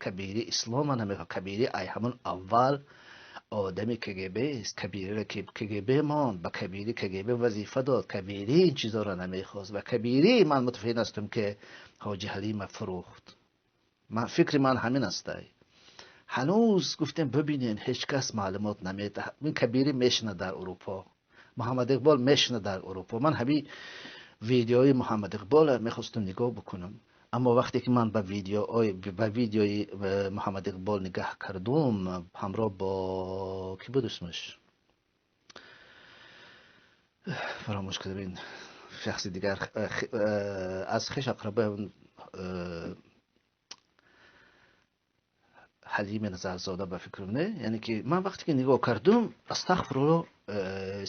Кабири ислома намехоҳад. Кабири ай ҳамон аввал одами КГБ аст. Кабириро КГБ монд, ба Кабири КГБ вазифа дод. Кабири ин чизоро намехост ва Кабири ман мутмаин ҳастам, ки Ҳоҷи Ҳалима фурӯхт. Ман фикри ман ҳамин астай. Ҳанӯз гуфтем, бибинед, ҳеҷ кас маълумот намедиҳад. Ин Кабири мешинад дар Урупо, Муҳаммад Иқбол мешинад дар Урупо. Ман ҳамин видеои Муҳаммад Иқболро мехостам нигоҳ бикунам, аммо вақте ки ман ба видеои Муҳаммад Иқбол нигаҳ кардум, ҳамроҳ бо ки буд исмаш, фаромӯш кардам, ин шахси дигар аз хеш ақрабои Ҳалими Назарзода, ба фикрам, не, яъне ки ман вақте ки нигоҳ кардум, астағфирулло,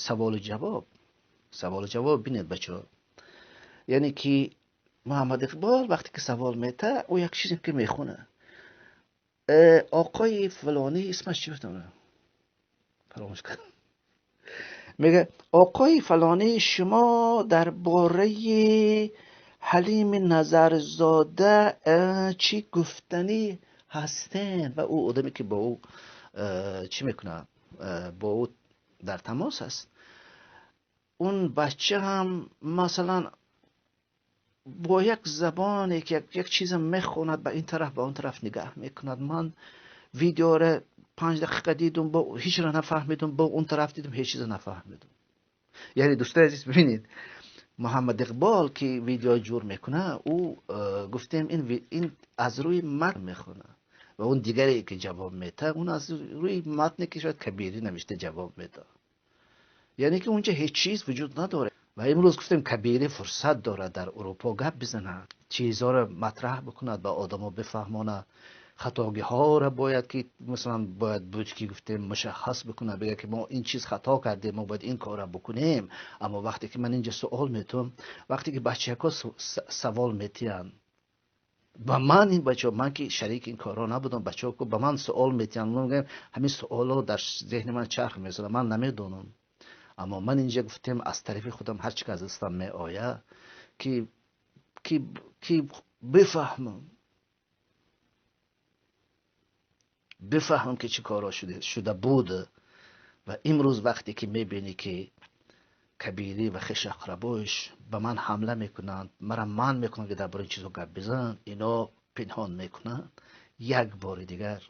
саволу ҷавоб, саволу ҷавоб. Бинед, бачаҳо, яъне ки Муҳаммад Иқбол вақте ки савол мета, ӯ як чизе ки мехона, оқои фалонӣ, исмаш чӣ буд, фаромӯш кардам, мега: «Оқои фалонӣ, шумо дар бораи Ҳалими Назарзода чӣ гуфтанӣ ҳастен?» Ва ӯ одаме ки бо ӯ чӣ мекунад, бо ӯ дар тамос аст, он бача ҳам масалан бо як забоне ки як чиза мехонад, ба ин тараф, ба он тараф нигаҳ мекунад. Ман видеоро 5 дақиқа дидум, бо ҳечро нафаҳмидум, бо он тараф дидум, ҳеҷ чиза нафаҳмидум. Яъне, дӯстои азиз, бибинед, Муҳаммад Иқбол ки видео ҷур мекунад, ӯ гуфтем, ин аз рӯи матн мехонад ва он дигаре ки ҷавоб медиҳад, он аз рӯи матне ки шояд Кабирӣ навишта ҷавоб медиҳад. Яъне ки унҷа ҳеҷ чиз вуҷуд надорад. Ва имрӯз гуфтем, Кабирӣ фурсат дорад дар Урупо гап бизанад, чизҳоро матраҳ бикунад, ба одамо бифаҳмонад, хатогиҳоро бояд ки масалан бояд буд ки гуфтем мушаххас бикунад, бигӯяд ки мо ин чиз хато кардем, мо бояд ин корро бикунем. Аммо вақте ки ман инҷа суол метавам, вақте ки бачаҳо савол метиҳанд ба ман, ин бачаҳо, ман ки шарики ин корҳо набудам, бачаҳо ба ман суол метиҳанд, ман мегӯям, ҳамин суолҳо дар зеҳни ман чарх мезанад, ман намедонам. Аммо ман инҷа гуфтем, аз тарафи худам ҳар чӣ ки аз дастам меояд, ки бифаҳмам ки чӣ корҳо шуда буд. Ва имрӯз вақте ки мебинӣ ки Кабирӣ ва хеши ақрабоиш ба ман ҳамла мекунанд, мара манъ мекунанд ки дар бораи ин чизо гап бизан, ино пинҳон мекунанд, як бори дигар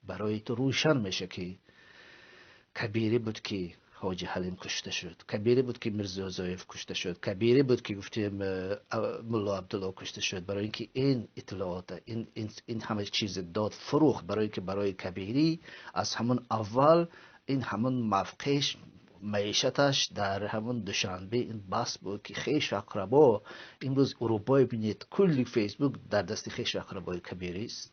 барои ту рӯшан меша ки Кабирӣ буд ки Ҳоҷи Ҳалим кушта шуд, Кабирӣ буд ки Мирзиёзоев кушта шуд, Кабирӣ буд ки гуфтем, Мулло Абдулло кушта шуд. Барои ин ки ин иттилоота, ин ҳама чиз дод, фурӯхт, барои ин ки барои Кабирӣ аз ҳамон аввал ин ҳамон мавқеаш, маишаташ дар ҳамон Душанбе ин бас буд ки хешу ақрабо. Имрӯз Урупое бинед, кулли Фейсбук дар дасти хешу ақрабои Кабирист.